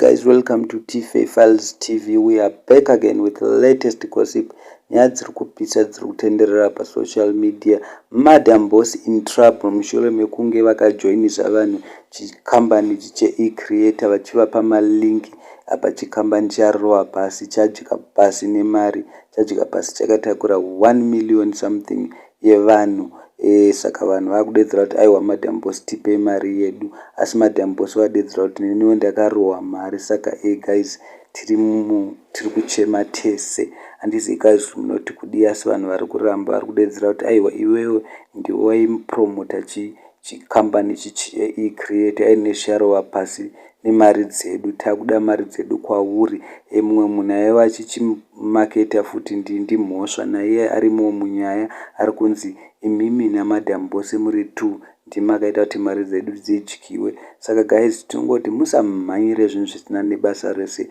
Guys, welcome to Tfa Files TV. We are back again with the latest gossip, nyaya dziri kupisa dziri kutenderera pasocial media. Madam Boss in trouble mushure mekunge vakajoinisa vanhu chikambani cheEcreator, vachivapa malink. Apa chikambani charova pasi, chadya pasi nemari, chadya pasi chakatakura 1 million something yevanhu. Saka vanhu vakudedzera kuti, "Aiwa, Madam Boss, tipei mari yedu." Asi Madam Boss vadedzera kuti, "Neniwo ndakarohwa mari." Saka guys, tiri kuchema tese. Handizivi guys, munoti kudii? Asi vanhu vari kuramba, vari kudedzera kuti, "Aiwa, iwewe ndiwe waipromota chikambani cheEcreator, aine charova pasi nemari dzedu, takuda mari dzedu kwauri." Mumwe munhu aiva achichimaketa futi ndiMhosva, naiye arimo munyaya. Ari kunzi imimi naMadam Boss muri two, ndimi makaita kuti mari dzedu dzidyiwe. Saka guys, tinongoti musamhanyire zvinhu zvisina nebasa rese.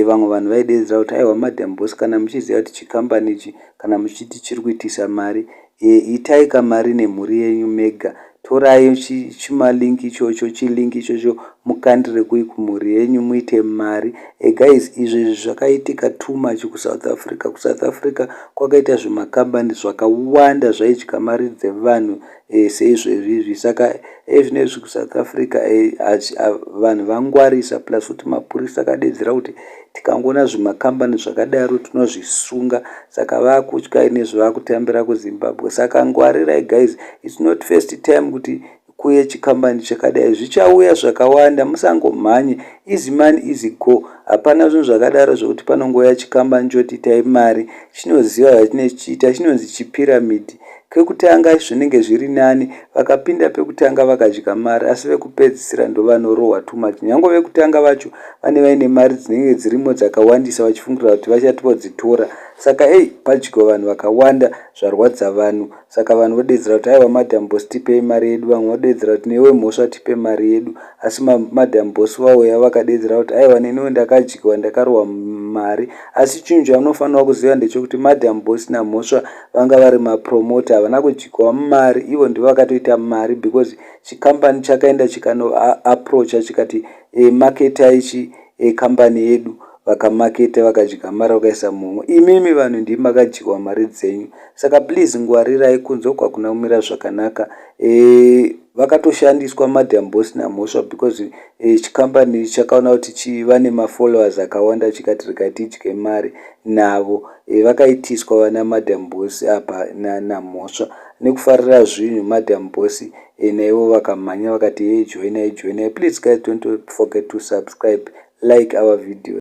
Vamwe vanhu vaidedzera kuti, "Aiwa, Madam Boss, kana muchiziva kuti chikambani ichi, kana muchiti chiri kuitisa mari, itai kamari nemhuri yenyu mega. Torai chimalink ichocho, chilink ichocho, mukandire kumhuri yenyu, muite mari." Guys, izvi zvakaitika too much kuSouth Africa. KuSouth Africa kwakaita zvimakambani zvakawanda zvaidya mari dzevanhu seizvezvi izvi. Saka ezvinezvi kuSouth Africa vanhu vangwarisa, plus futi mapurisa akadedzera kuti tikangoona zvimakambani zvakadaro tinozvisunga. Saka vakutya nezvavakutambira kuZimbabwe. Saka ngwarirai guys, it's not first time kuti kuuye chikambani chakadai, zvichauya zvakawanda. Musangomhanye, easy money, easy go. Hapana zvinhu zvakadaro zvokuti panongouya chikambani choti itai mari. Chinoziva zvachinenge chichiita, chinonzi chipyramid. Kekutanga zvinenge zviri nani, vakapinda pekutanga vakadya mari, asi vekupedzisira ndovanorohwa too much. Nyange vekutanga vacho vane vaine mari dzinenge dzirimo dzakawandisa, vachifungira kuti vachatodzitora. Saka ei, padyiwa vanhu vakawanda, zvarwadza vanhu. Saka vanhu vodedzera kuti, "Aiwa, Madam Boss, tipei mari yedu." Vamwe vodedzera kuti, "Newe Mhosva, tipe mari yedu." Asi Madam Boss vauya vakadedzera kuti, "Aiwa, neniwo ndakadyiwa, ndakarohwa mari." Asi chinhu chamunofanira kuziva ndechekuti Madam Boss naMhosva vanga vari mapromoter, havana kudyiwa mari. Ivo ndivo vakatoita mari because chikambani chakaenda chikanoapproacha chikati, "Maketai chi kambani yedu." Vakamaketa, vakadya mari, vakaisa muhomwe. Imimi vanhu ndimi makadyiwa mari dzenyu. Saka please ngwarirai, kunze uku hakuna kumira zvakanaka. Vakatoshandiswa Madam Boss naMhosva because chikambani chakaona kuti vane mafollowers akawanda, chikati regai tidye mari navo. Vakaitiswa vana Madam Boss apa naMhosva nekufarira zvinhu. Madam Boss naivo vakamhanya vakati, "Hey, joinai, joinai." Please guys, don't forget to subscribe, like our video.